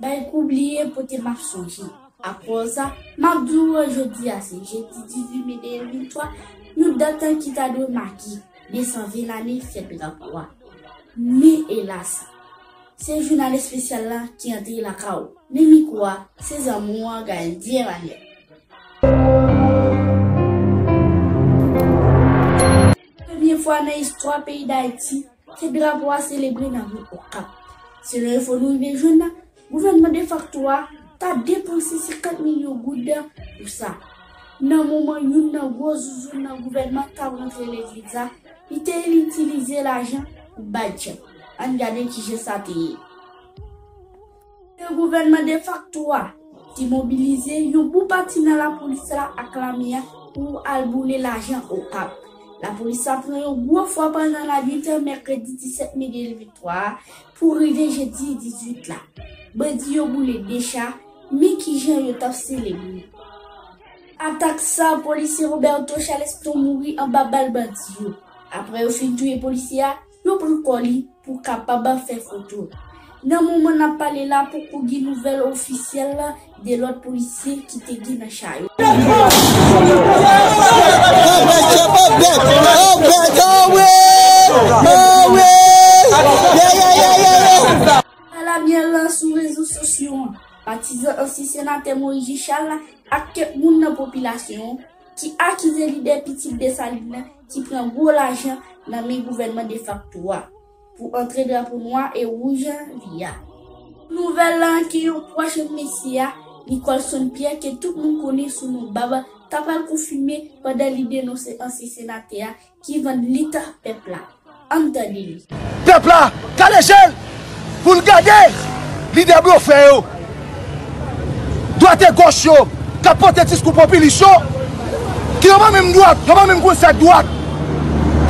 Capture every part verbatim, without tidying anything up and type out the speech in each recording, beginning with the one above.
Bay kou bliye pote m ap sonje. Akoz sa, m ap di w jodi a se jedi dizuit me de mil venntwa, yon dat ki ta dwe make de san ven lane fèt drapo a. Men elas, se jounal espesyal la ki antre lakay ou. Men mikwo a, se zanmi w an, Gaël Dieu Emmanuel. Premye fwa nan istwa peyi Dayiti, fèt drapo a selebre nan vil Okap. Selon enfo nou rive jwenn nan, gouvènman defakto a ta depanse senkant milyon goud pou sa. Nan moman youn nan gwo zouzoun nan gouvènman t ap rantre legliz la, li te itilize lajan pou bay tchèk. Ann gade kijan sa te ye. Ke gouvènman defakto a te mobilize yon bon pati nan lapolis la ak lame a pou al boule lajan Okap. Lapolis la pran yon gwo fwa pandan lannwit mèkredi disèt me de mil venntwa a pou rive jedi dizuit la. Bandi yo boule de cha, men kijan yo t ap selebre. Atak sa, polisye Roberto Charleston mouri anba bal bandi yo. Apre yo fin touye polisye a, yo pran kò li pou kapab fè foto. Nan moman n ap pale la, poko gen nouvèl ofisyèl de lòt polisye ki te gen nan cha yo. Alamyèl sou rezo sosyo an, patizan ansyen senatè Moïse Jean Charles ak kèk moun nan popilasyon an ki akize lidè Pitit Desalin nan ki pran gwo lajan nan men gouvènman defakto a pou antre drapo nwa e wouj li a. Nouvèl la ke yon pwòch mesye a, Nicholson Pierre, ke tout moun konnen sou non Bab, ta pral konfime pandan li denonse ansyen senatè a ki vann lit pèp la. Ann tande li. Pèp la, kale je l pou l gade lidè blofè yo, dwat e gòch yo, k ap pote diskou popilis yo, ki yo pa menm dwat, yo pa menm konn sa k dwat.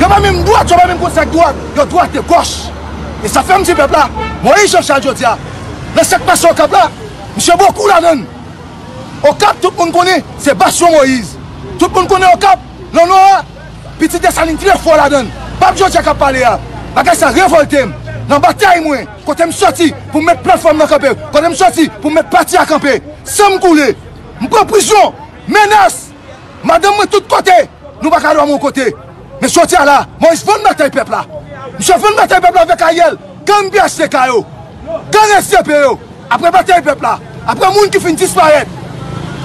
Yo pa menm dwat, yo pa menm konn sa k dwat. Yo dwat e gòch. E sa fè m di pèp la, Moïse Jean Charles jodi a, nan sa k pase Okap la, misye bokou ladan l. Okap, tout moun konnen, se Basyon Moïse. Tout moun konnen Okap, nan Nò a, Pitit Desalin trè fò ladan l. P ap jodi a k ap pale a. Bagay sa revòlte m. Nan batay mwen, kote m soti pou m met platfòm nan kanpe, kote m soti pou m met pati a kanpe, san m koule. M pran prizon, menas, madanm mwen tout kote, nou pa ka dòmi yon kote. Men jodi a la, Moïse vann batay pèp la. Misye vann batay pèp la avèk Ariel, gang B H T K yo, gang S D P yo. Apre batay pèp la, apre moun ki fin disparèt,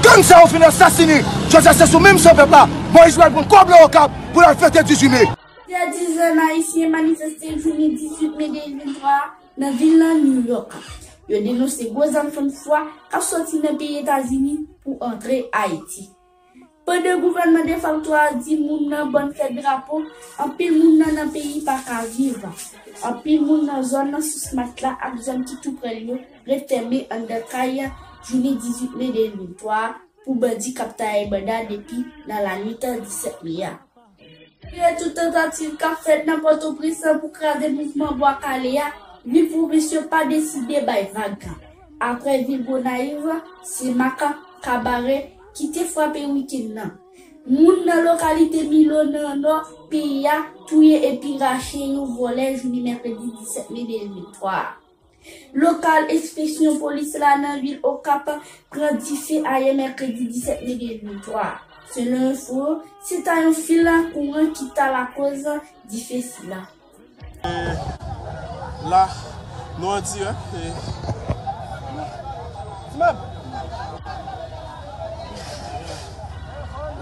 gang sa yo fin asasinen. Jodi a se sou menm san pèp la Moïse pral pran kòb nan Okap pou l al fete dizuit me. Plizyè dizèn Ayisyen manifeste jounen dizuit me de mil venntwa a nan vil nan New York. Yo denonse gwo zam fann fwa k ap soti nan peyi Etazini pou antre Ayiti. Pandan gouvènman defakto a di moun nan bòn fèt drapo, anpil moun nan nan peyi pa ka viv. Anpil moun nan zòn nan Sous Matla ak zòn ki tou prè l yo ret fèmen anndan kay jounen dizuit me de mil venntwa a pou bandi k ap taye banda depi nan lannwit disèt me a. Malgre tout tantativ k ap fèt nan Pòtoprens pou kraze mouvman Bwa Kale a, vil pwovens yo pa deside bay vag. Apre vil Gonayiv, Senmak, Kabarè ki te frape wikenn nan. Moun nan lokalite Milo nan nò peyi a touye epi rache yon vòlè jounen mèkredi disèt me de mil venntwa a. Lokal enspeksyon polis la nan vil Okap pran dife ayè mèkredi disèt me de mil venntwa a. Selon enfo yo, se ta yon fil kouran ki ta lakoz dife sila. E la, nou an dirèk, e,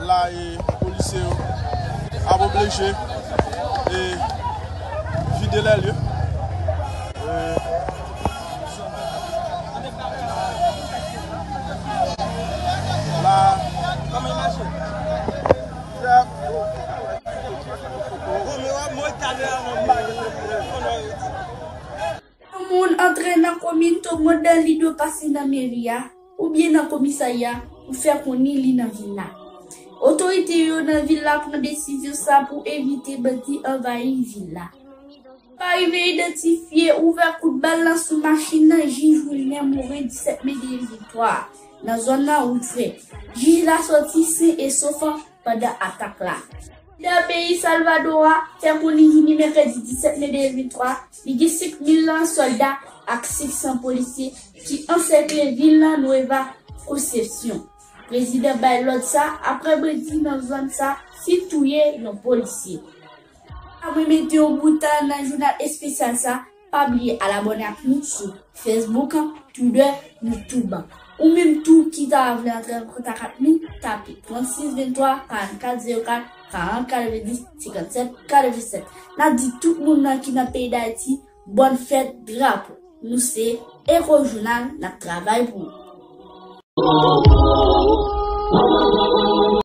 la, e, polisye yo ap oblije, e, vide lè lye. E, la, kòman imaje? Yon moun antre nan komin Tomod, li dwe pase nan meri a oubyen nan komisarya pou fè konnen li nan vil la. Otorite yo nan vil la pran desizyon sa pou evite bandi anvayi vil la. Pa rive idantifye ouvè kout bal nan sou machin nan jij Wilner Morin disèt me de mil venntwa a nan zòn nan wout frè. Jij la sòti sen e sof pandan atak la. Lidè peyi Salvadò a fè konnen jounen mèkredi disèt me de mil venntwa, li gen senk mil sòlda ak sis san polisye ki ansèkle vil nan Nueva Concepcion. Prezidan bay lòd sa apre bandi nan zòn sa fin touye yon polisye. Mwen mete yon bout nan jounal espesyal sa. Pa bliye al abòne ak nou sou Facebook, Twitter, YouTube. Ou menm tou ki ta vle antre an kontak ak nou, tape trannsis venntwa karannkat zewo kat karant katrevendis senkannsèt katrevensèt. N ap di tout moun nan ki nan peyi Dayiti, bòn fèt drapo. Nou se Echo Jounal, n ap travay pou ou.